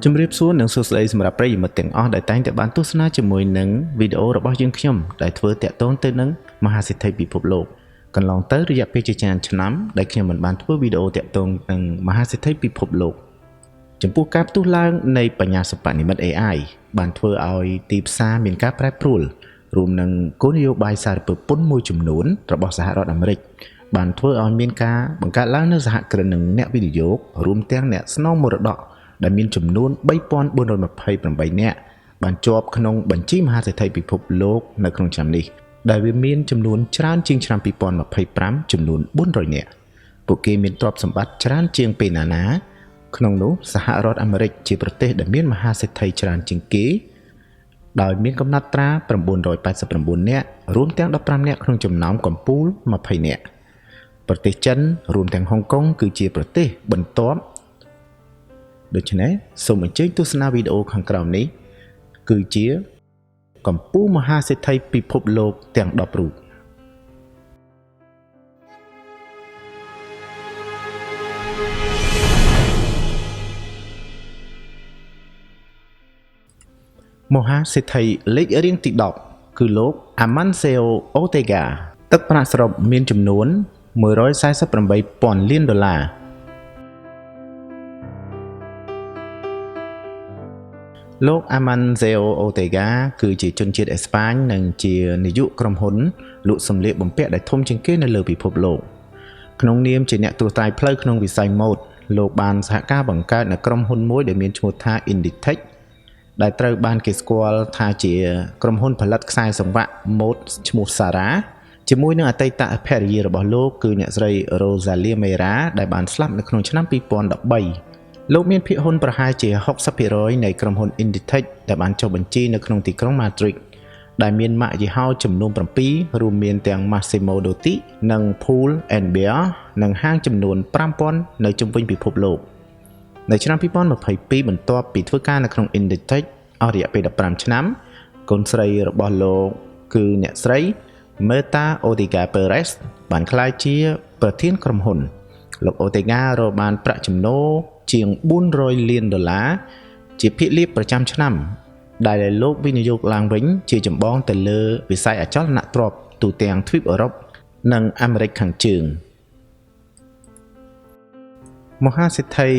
ជំរាបសួរនិងសួស្តីសម្រាប់ប្រិយមិត្តទាំងអស់ដែលតែងតែបានទស្សនាជាមួយនឹងវីដេអូរបស់យើងខ្ញុំដែលធ្វើតាក់ទងទៅនឹងមហាសេដ្ឋីពិភពលោកកន្លងទៅរយៈពេលជាច្រើនឆ្នាំដែលខ្ញុំមិនបានធ្វើវីដេអូតាក់ទងនឹងមហាសេដ្ឋីពិភពលោកចំពោះការផ្ទុះឡើងនៃបញ្ញាសិប្បនិម្មិត AI បានធ្វើឲ្យទីផ្សារមានការប្រែប្រួលរួមនឹងគោលនយោបាយសារពើពន្ធមួយចំនួនរបស់សហរដ្ឋអាមេរិកបានធ្វើឲ្យមានការបង្កើតឡើងនូវសហគ្រិននិងអ្នកវិនិយោគរួមទាំងអ្នកស្នងមរតកដែលមានចំនួន3428នាក់បានជាប់ក្នុងបញ្ជីមហាសេដ្ឋីពិភពលោកនៅក្នុងឆ្នាំនេះដែលវាមានចំនួនច្រើនជាងឆ្នាំ2025ចំនួន400នាក់ពួកគេមានទ្រព្យសម្បត្តិច្រើនជាងពេលណាណាក្នុងនោះសហរដ្ឋអាមេរិកជាប្រទេសដែលមានមហាសេដ្ឋីច្រើនជាងគេដោយមានកំណត់ត្រា989នាក់រួមទាំង15នាក់ក្នុងចំណោមកំពូល20នាក់ប្រទេសចិនរួមទាំងហុងកុងគឺជាប្រទេសបន្ទាប់ដូច្នេះសូមអញ្ជើញទស្សនាវីដេអូខាងក្រោមនេះគឺជាកំពូលមហាសេដ្ឋីពិភពលោកទាំង10រូបមហាសេដ្ឋីលេខរៀងទី10គឺលោក Amancio Ortega ទឹកប្រាក់សរុបមានចំនួន148,000លានដុល្លារលោក Amancio Ortega គឺជាជនជាតិអេស្ប៉ាញនិងជានាយកក្រុមហ៊ុនលក់សម្លៀកបំពាក់ដែលធំជាងគេនៅលើពិភពលោកក្នុងនាមជាអ្នកត្រួសត្រាយផ្លូវក្នុងវិស័យម៉ូដលោកបានសហការបង្កើតនូវក្រុមហ៊ុនមួយដែលមានឈ្មោះថា Inditex ដែលត្រូវបានគេស្គាល់ថាជាក្រុមហ៊ុនផលិតខ្សែសង្វាក់ម៉ូដឈ្មោះ Zara ជាមួយនឹងអតីតភរិយារបស់លោកគឺអ្នកស្រី Rosalia Mera ដែលបានស្លាប់នៅក្នុងឆ្នាំ2013លោកមានភាគហ៊ុនប្រហែលជា60%នៃក្រុមហ៊ុន Inditex ដែលបានចុះបញ្ជីនៅក្នុងទីក្រុង Madrid ដែលមានម៉ាកយីហោចំនួន7រួមមានទាំង Massimo Dutti និង Pull & Bear និងហាងចំនួន5000នៅជុំវិញពិភពលោកនៅឆ្នាំ2022បន្ទាប់ពីធ្វើការនៅក្នុង Inditex អស់រយៈពេល15ឆ្នាំកូនស្រីរបស់លោកគឺអ្នកស្រី Marta Ortega Perez បានក្លាយជាប្រធានក្រុមហ៊ុនលោក Ortega រកបានប្រាក់ចំណូលជាង400លានដុល្លារជាភាគលាភប្រចាំឆ្នាំដែលលោកវិនិយោគឡើងវិញជាចម្បងទៅលើវិស័យអចលនទ្រព្យទូទាំងទ្វីបអឺរ៉ុបនិងអាមេរិកខាងជើងមហាសេដ្ឋី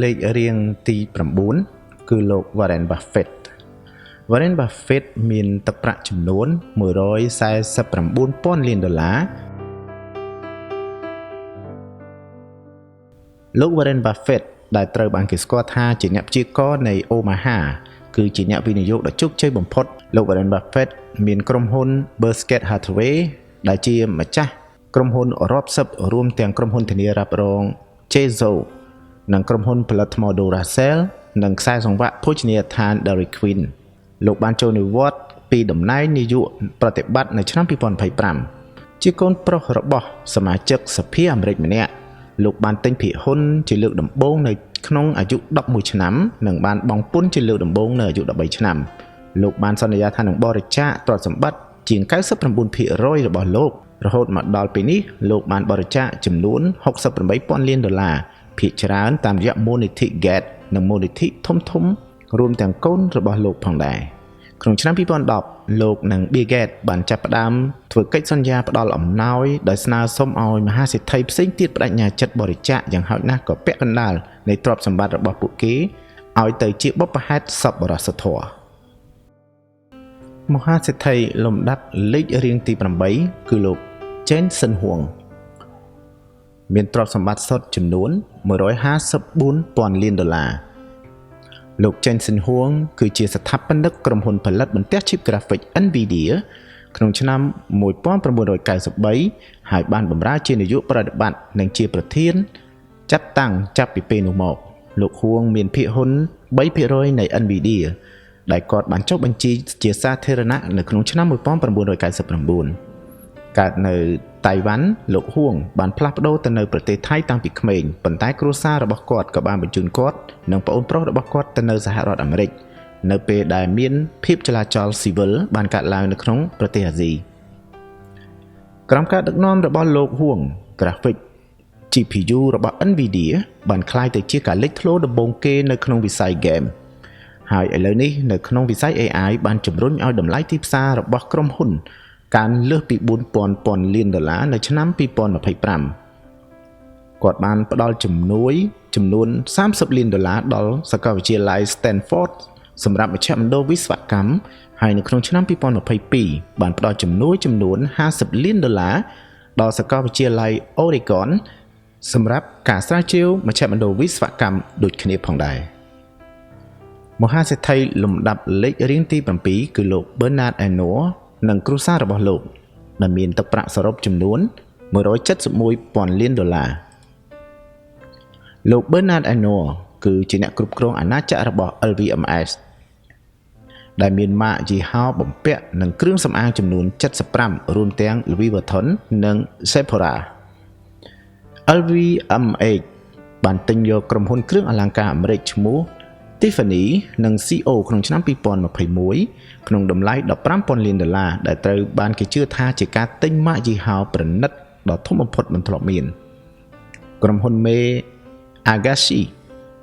លេខរៀងទី9គឺលោក Warren Buffett Warren Buffett មានទឹកប្រាក់ចំនួន149,000លានដុល្លារលោក Warren Buffett ដែលត្រូវបានគេស្គាល់ថាជាអ្នកព្យាករណ៍នៃ Omaha គឺជាអ្នកវិនិយោគដ៏ជោគជ័យបំផុតលោក Warren Buffett មានក្រុមហ៊ុន Berkshire Hathaway ដែលជាម្ចាស់ក្រុមហ៊ុនរាប់សិបរួមទាំងក្រុមហ៊ុនធានារ៉ាប់រង Chesco និងក្រុមហ៊ុនផលិតថ្ម Duracell និងខ្សែសង្វាក់ភោជនីយដ្ឋាន Dairy Queen លោកបានចូលនិវត្តន៍ពីតំណែងនាយកប្រតិបត្តិនៅឆ្នាំ2025ជាកូនប្រុសរបស់សមាជិកសភាអាមេរិកម្នាក់លោកបានទិញភាគហ៊ុនជាលើកដំបូងនៅក្នុងអាយុ11ឆ្នាំនិងបានបង់ពន្ធជាលើកដំបូងនៅអាយុ13ឆ្នាំលោកបានសន្យាថានឹងបរិច្ចាគទ្រព្យសម្បត្តិជាង99%របស់លោករហូតមកដល់ពេលនេះលោកបានបរិច្ចាគចំនួន68,000លានដុល្លារភាគច្រើនតាមរយៈមូលនិធិ Gates និងមូលនិធិធំៗរួមទាំងកូនរបស់លោកផងដែរក្នុងឆ្នាំ2010លោកនិង Bill Gates បានចាប់ផ្ដើមធ្វើកិច្ចសន្យាផ្ដល់អំណោយដោយស្នើសុំឲ្យមហាសេដ្ឋីផ្សេងទៀតប្ដេជ្ញាចិត្តបរិច្ចាគយ៉ាងហោចណាស់ក៏ពាក់កណ្ដាលនៃទ្រព្យសម្បត្តិរបស់ពួកគេឲ្យទៅជាបុព្វហេតុសប្បុរសធម៌មហាសេដ្ឋីលំដាប់លេខរៀងទី8គឺលោក Jensen Huang មានទ្រព្យសម្បត្តិសុទ្ធចំនួន154,000លានដុល្លារលោក Jensen Huang គឺជាស្ថាបនិកក្រុមហ៊ុនផលិតបន្ទះឈីប Graphic NVIDIA ក្នុងឆ្នាំ1993ហើយបានបម្រើជានាយកប្រតិបត្តិនិងជាប្រធានចាត់តាំងចាប់ពីពេលនោះមកលោកហួងមានភាគហ៊ុន3%នៃ NVIDIA ដែលគាត់បានចុះបញ្ជីជាសាធារណៈនៅក្នុងឆ្នាំ1999កើតនៅតៃវ៉ាន់លោកហួងបានផ្លាស់ប្ដូរទៅនៅប្រទេសថៃតាំងពីក្មេងប៉ុន្តែគ្រួសាររបស់គាត់ក៏បានបញ្ជូនគាត់និងប្អូនប្រុសរបស់គាត់ទៅនៅសហរដ្ឋអាមេរិកនៅពេលដែលមានភាពចលាចលស៊ីវិលបានកើតឡើងនៅក្នុងប្រទេសអាស៊ីក្រោមការដឹកនាំរបស់លោកហួង Graphic GPU របស់ NVIDIA បានក្លាយទៅជាការលេចធ្លោដំបូងគេនៅក្នុងវិស័យហ្គេម ហើយឥឡូវនេះនៅក្នុងវិស័យ AI បានជំរុញឲ្យតម្លៃទីផ្សាររបស់ក្រុមហ៊ុនកើនលើសពី4000ពាន់លានដុល្លារនៅឆ្នាំ2025គាត់បានផ្ដល់ជំនួយចំនួន30លានដុល្លារដល់សាកលវិទ្យាល័យ Stanford សម្រាប់មជ្ឈមណ្ឌលវិស្វកម្មហើយនៅក្នុងឆ្នាំ2022បានផ្ដល់ជំនួយចំនួន50លានដុល្លារដល់សាកលវិទ្យាល័យ Oregon សម្រាប់ការស្រាវជ្រាវមជ្ឈមណ្ឌលវិស្វកម្មដូចគ្នាផងដែរមហាសេដ្ឋីលំដាប់លេខរៀងទី7គឺលោក Bernard Arnault និងគ្រួសាររបស់លោកដែលមានទឹកប្រាក់សរុបចំនួន171ពាន់លានដុល្លារលោក Bernard Arnault គឺជាអ្នកគ្រប់គ្រងអាណាចក្ររបស់ LVMH ដែលមានម៉ាកយីហោបំពាក់និងគ្រឿងសម្អាងចំនួន75រួមទាំង Louis Vuitton និង Sephora LVMH បានទិញយកក្រុមហ៊ុនគ្រឿងអលង្ការអាមេរិកឈ្មោះ Tiffany និង CO ក្នុងឆ្នាំ2021ក្នុងតម្លៃ15,000លានដុល្លារដែលត្រូវបានគេជឿថាជាការទិញម៉ាកយីហោប្រណិតដ៏ធំបំផុតមិនធ្លាប់មានក្រុមហ៊ុនមេ Agassi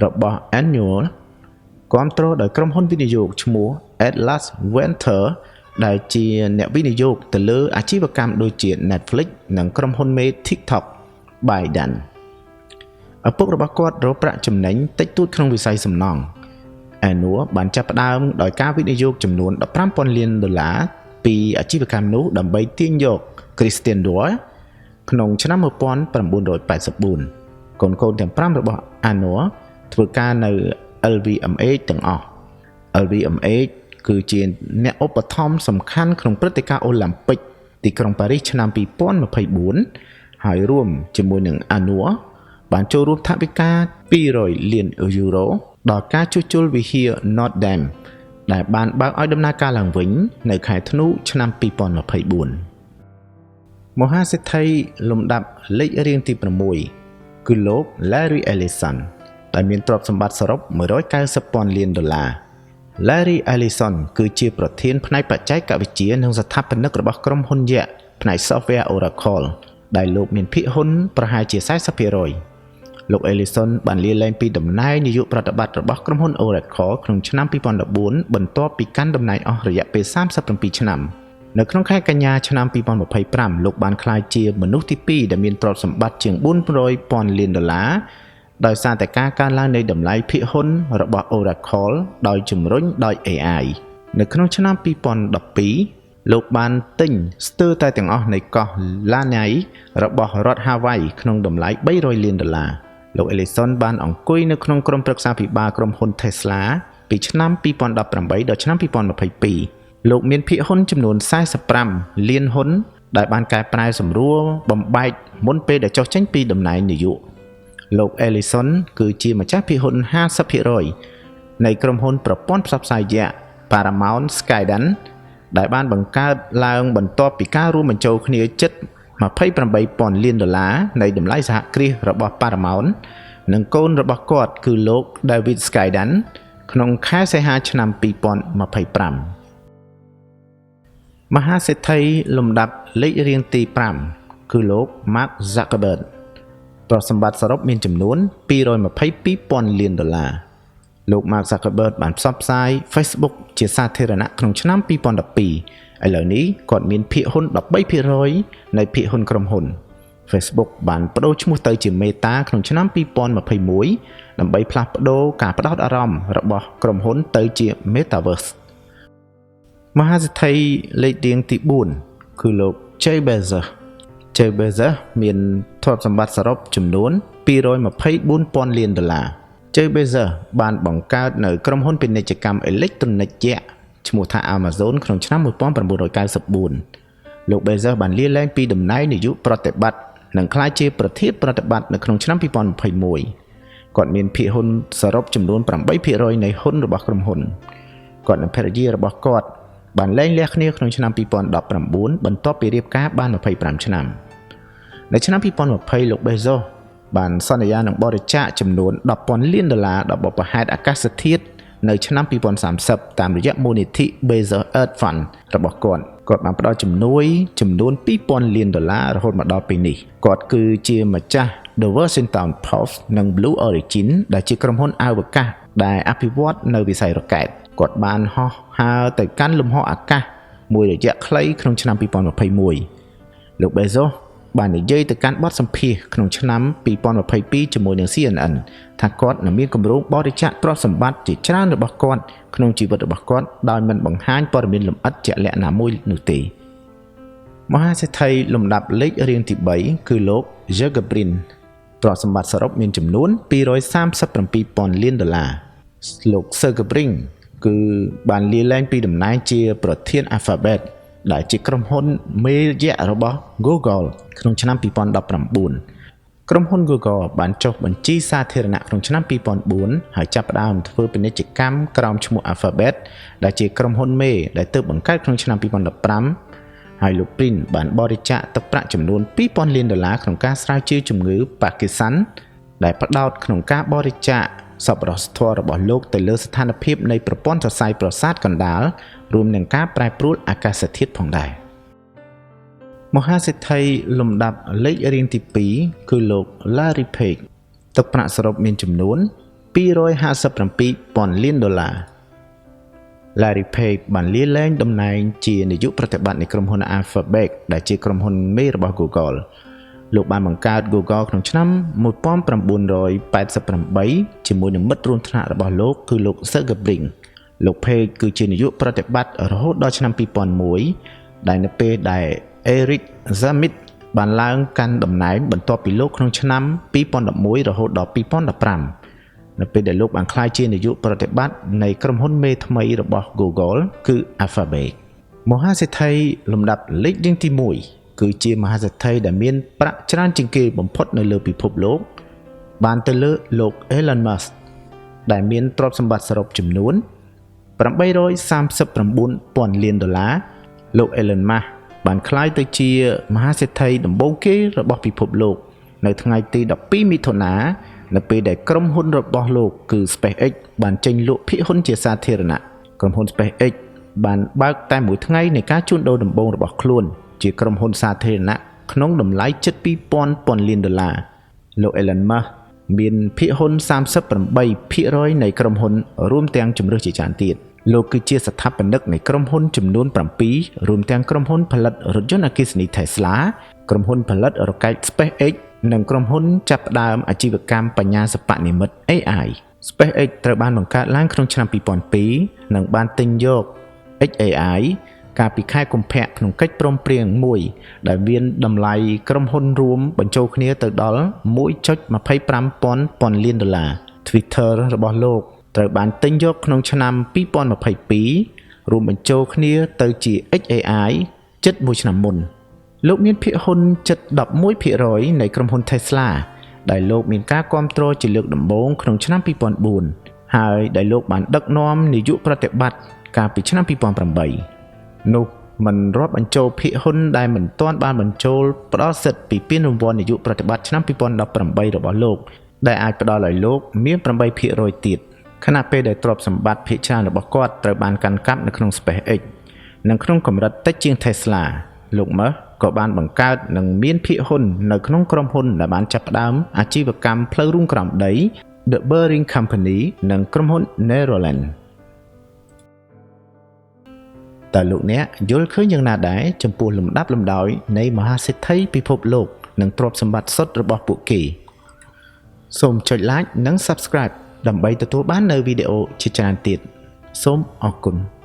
របស់ Annual គាំទ្រដោយក្រុមហ៊ុនវិនិយោគឈ្មោះ Atlas Venture ដែលជាអ្នកវិនិយោគទៅលើអាជីវកម្មដូចជា Netflix និងក្រុមហ៊ុនមេ TikTok ByteDance ឪពុករបស់គាត់រកប្រាក់ចំណេញតិចតួចក្នុងវិស័យសំណង់ Arnault បានចាប់ផ្ដើមដោយការវិនិយោគចំនួន15,000លានដុល្លារពីអាជីវកម្មនោះដើម្បីទាញយក Christian Dior ក្នុងឆ្នាំ1984កូនៗទាំង5របស់ Arnault ធ្វើការនៅ LVMH ទាំងអស់ LVMH គឺជាអ្នកឧបត្ថម្ភសំខាន់ក្នុងព្រឹត្តិការណ៍អូឡាំពិកទីក្រុងប៉ារីសឆ្នាំ2024ហើយរួមជាមួយនឹង Arnault បានចូលរួមថវិកា200លានយូរ៉ូដល់ការជួសជុលវិហារ Notre Dame ដែលបានបើកឲ្យដំណើរការឡើងវិញនៅខែធ្នូឆ្នាំ2024មហាសេដ្ឋីលំដាប់លេខរៀងទី6គឺលោក Larry Ellison ដែលមានទ្រព្យសម្បត្តិសរុប190ពាន់លានដុល្លារ Larry Ellison គឺជាប្រធានផ្នែកបច្ចេកវិទ្យានិងស្ថាបនិករបស់ក្រុមហ៊ុនយក្សផ្នែក software Oracle ដែលលោកមានភាគហ៊ុនប្រហែលជា40%លោក Ellison បានលាលែងពីតំណែងនាយកប្រតិបត្តិរបស់ក្រុមហ៊ុន Oracle ក្នុងឆ្នាំ2014បន្ទាប់ពីកាន់តំណែងអស់រយៈពេល37ឆ្នាំនៅក្នុងខែកញ្ញាឆ្នាំ2025លោកបានក្លាយជាមនុស្សទី2ដែលមានទ្រព្យសម្បត្តិជាង400ពាន់លានដុល្លារដោយសារតែការកើនឡើងនៃតម្លៃភាគហ៊ុនរបស់ Oracle ដោយជំរុញដោយ AI នៅក្នុងឆ្នាំ2012លោកបានទិញស្ទើរតែទាំងអស់នៃកោះ Lanai របស់រដ្ឋ Hawaii ក្នុងតម្លៃ300លានដុល្លារលោក Ellison បានអង្គុយនៅក្នុងក្រុមប្រឹក្សាភិបាលក្រុមហ៊ុន Tesla ពីឆ្នាំ2018ដល់ឆ្នាំ2022លោកមានភាគហ៊ុនចំនួន45លានហ៊ុនដែលបានកែប្រែសម្រួលបំបែកមុនពេលដែលចុះចេញពីតំណែងនាយកលោក Ellison គឺជាម្ចាស់ភាគហ៊ុន50%នៃក្រុមហ៊ុនប្រព័ន្ធផ្សព្វផ្សាយយក្ស Paramount Skydance ដែលបានបង្កើតឡើងបន្ទាប់ពីការរួមបញ្ចូលគ្នាជិត28,000លានដុល្លារនៃតម្លៃសហគ្រាសរបស់ Paramount និងកូនរបស់គាត់គឺលោក David Skydance ក្នុងខែសីហាឆ្នាំ2025មហាសេដ្ឋីលំដាប់លេខរៀងទី5គឺលោក Mark Zuckerberg ទ្រព្យសម្បត្តិសរុបមានចំនួន222,000លានដុល្លារលោក Mark Zuckerberg បានផ្សព្វផ្សាយ Facebook ជាសាធារណៈក្នុងឆ្នាំ2012ឥឡូវនេះគាត់មានភាគហ៊ុន13%នៃភាគហ៊ុនក្រុមហ៊ុន Facebook បានប្ដូរឈ្មោះទៅជា Meta ក្នុងឆ្នាំ2021ដើម្បីផ្លាស់ប្ដូរការផ្ដោតអារម្មណ៍របស់ក្រុមហ៊ុនទៅជា Metaverse មហាសេដ្ឋីលេខរៀងទី4គឺលោក Jeff Bezos Jeff Bezos មានទ្រព្យសម្បត្តិសរុបចំនួន224,000លានដុល្លារ Jeff Bezos បានបង្កើតនៅក្រុមហ៊ុនពាណិជ្ជកម្មអេឡិចត្រូនិកយក្សឈ្មោះថា Amazon ក្នុងឆ្នាំ1994លោក Bezos បានលាលែងពីតំណែងនាយកប្រតិបត្តិនិងក្លាយជាប្រធានប្រតិបត្តិនៅក្នុងឆ្នាំ2021គាត់មានភាគហ៊ុនសរុបចំនួន8%នៃហ៊ុនរបស់ក្រុមហ៊ុនគាត់និងភរិយារបស់គាត់បានលែងលះគ្នាក្នុងឆ្នាំ2019បន្ទាប់ពីរៀបការបាន25ឆ្នាំនៅឆ្នាំ2020លោក Bezos បានសន្យានឹងបរិច្ចាគចំនួន10,000លានដុល្លារដល់បុព្វហេតុអាកាសធាតុនៅឆ្នាំ2030តាមរយៈមូលនិធិ Bezos Earth Fund របស់គាត់គាត់បានផ្ដល់ជំនួយចំនួន2,000លានដុល្លាររហូតមកដល់ពេលនេះគាត់គឺជាម្ចាស់ The Washington Post និង Blue Origin ដែលជាក្រុមហ៊ុនអវកាស ដែលអភិវឌ្ឍនៅវិស័យរ៉ុកែតគាត់បានហោះហើរទៅកាន់លំហអាកាសមួយរយៈខ្លីក្នុងឆ្នាំ2021លោក Bezos បាននិយាយទៅកាន់បទសម្ភាសន៍ក្នុងឆ្នាំ2022ជាមួយនឹង CNN ថាគាត់នឹងមានគម្រោងបរិច្ចាគទ្រព្យសម្បត្តិជាច្រើនរបស់គាត់ក្នុងជីវិតរបស់គាត់ដោយមិនបង្ហាញព័ត៌មានលម្អិតជាក់លាក់ណាមួយនោះទេមហាសេដ្ឋីលំដាប់លេខរៀងទី3គឺលោក Sergey Brin ទ្រព្យសម្បត្តិសរុបមានចំនួន237,000លានដុល្លារលោក Sergey Brin គឺបានលាលែងពីតំណែងជាប្រធាន Alphabet ដែលជាក្រុមហ៊ុនមេយក្សរបស់ Google ក្នុងឆ្នាំ2019ក្រុមហ៊ុន Google បានចុះបញ្ជីសាធារណៈក្នុងឆ្នាំ2004ហើយចាប់ផ្ដើមធ្វើពាណិជ្ជកម្មក្រោមឈ្មោះ Alphabet ដែលជាក្រុមហ៊ុនមេដែលទើបបង្កើតក្នុងឆ្នាំ2015ហើយលោក Brin បានបរិច្ចាគទឹកប្រាក់ចំនួន2000លានដុល្លារក្នុងការស្រាវជ្រាវជំងឺ Parkinson ដែលផ្ដោតក្នុងការបរិច្ចាគសប្បុរសធម៌របស់លោកទៅលើស្ថានភាពនៃប្រព័ន្ធសរសៃប្រសាទកណ្ដាលរួមនឹងការប្រែប្រួលអាកាសធាតុផងដែរមហាសេដ្ឋីលំដាប់លេខរៀងទី2គឺលោក Larry Page ទឹកប្រាក់សរុបមានចំនួន257,000លានដុល្លារ Larry Page បានលាលែងតំណែងជានាយកប្រតិបត្តិនៃក្រុមហ៊ុន Alphabet ដែលជាក្រុមហ៊ុនមេរបស់ Google លោកបានបង្កើត Google ក្នុងឆ្នាំ1988ជាមួយនឹងមិត្តរួមថ្នាក់របស់លោកគឺលោក Sergey Brin លោក Page គឺជានាយកប្រតិបត្តិរហូតដល់ឆ្នាំ2001ដែលនៅពេលដែល Eric Schmidt បានឡើងកាន់តំណែងបន្ទាប់ពីលោកក្នុងឆ្នាំ2011រហូតដល់2015នៅពេលដែលលោកបានក្លាយជានាយកប្រតិបត្តិនៃក្រុមហ៊ុនមេថ្មីរបស់ Google គឺ Alphabet មហាសេដ្ឋីលំដាប់លេខរៀងទី1គឺជាមហាសេដ្ឋីដែលមានប្រាក់ច្រើនជាងគេបំផុតនៅលើពិភពលោកបានទៅលើលោក Elon Musk ដែលមានទ្រព្យសម្បត្តិសរុបចំនួន839,000លានដុល្លារលោក Elon Musk បានក្លាយទៅជាមហាសេដ្ឋីដំបូងគេរបស់ពិភពលោកនៅថ្ងៃទី12មិថុនានៅពេលដែលក្រុមហ៊ុនរបស់លោកគឺ SpaceX បានចេញលក់ភាគហ៊ុនជាសាធារណៈក្រុមហ៊ុន SpaceX បានបើកតែមួយថ្ងៃនៃការជួញដូរដំបូងរបស់ខ្លួនជាក្រុមហ៊ុនសាធារណៈក្នុងតម្លៃជិត2000លានដុល្លារលោក Elon Musk មានភាគហ៊ុន38%នៃក្រុមហ៊ុនរួមទាំងជម្រើសជាច្រើនទៀតលោកគឺជាស្ថាបនិកនៃក្រុមហ៊ុនចំនួន7រួមទាំងក្រុមហ៊ុនផលិតរថយន្តអគ្គិសនី Tesla ក្រុមហ៊ុនផលិតរ៉ុកែត SpaceX និងក្រុមហ៊ុនចាប់ផ្ដើមអាជីវកម្មបញ្ញាសិប្បនិម្មិត AI SpaceX ត្រូវបានបង្កើតឡើងក្នុងឆ្នាំ2002និងបានទិញយក xAI កាលពីខែកុម្ភៈក្នុងកិច្ចព្រមព្រៀងមួយដែលមានតម្លៃក្រុមហ៊ុនរួមបញ្ចូលគ្នាទៅដល់ 1.25 ពាន់ពាន់លានដុល្លារ Twitter របស់លោកត្រូវបានទិញយកក្នុងឆ្នាំ2022រួមបញ្ចូលគ្នាទៅជា xAI ជិតមួយឆ្នាំមុនលោកមានភាគហ៊ុនជិត 11% នៃក្រុមហ៊ុន Tesla ដែលលោកមានការគាំទ្រជាលើកដំបូងក្នុងឆ្នាំ2004ហើយដែលលោកបានដឹកនាំនាយកប្រតិបត្តិកាលពីឆ្នាំ2008នោះមិនរាប់បញ្ចូលភាគហ៊ុនដែលមិនទាន់បានបញ្ចូលផ្ដល់សិទ្ធិពីពានរង្វាន់នាយកប្រតិបត្តិឆ្នាំ2018របស់លោកដែលអាចផ្ដល់ឲ្យលោកមាន 8% ទៀតខណៈពេលដែលទ្រព្យសម្បត្តិភាគច្រើនរបស់គាត់ត្រូវបានកាន់កាប់នៅក្នុង SpaceX និងក្នុងកម្រិតតិចជាង Tesla លោក Musk ក៏បានបង្កើតនិងមានភាគហ៊ុននៅក្នុងក្រុមហ៊ុនដែលបានចាប់ផ្ដើមអាជីវកម្មផ្លូវរូងក្រោមដី The Boring Company និងក្រុមហ៊ុន Neuralink តើលោកអ្នកយល់ឃើញយ៉ាងណាដែរចំពោះលំដាប់លំដោយនៃមហាសេដ្ឋីពិភពលោកនិងទ្រព្យសម្បត្តិសុទ្ធរបស់ពួកគេសូមចុច Like និង Subscribe ដើម្បីទទួលបាននូវវីដេអូជាច្រើនទៀតសូមអរគុណ។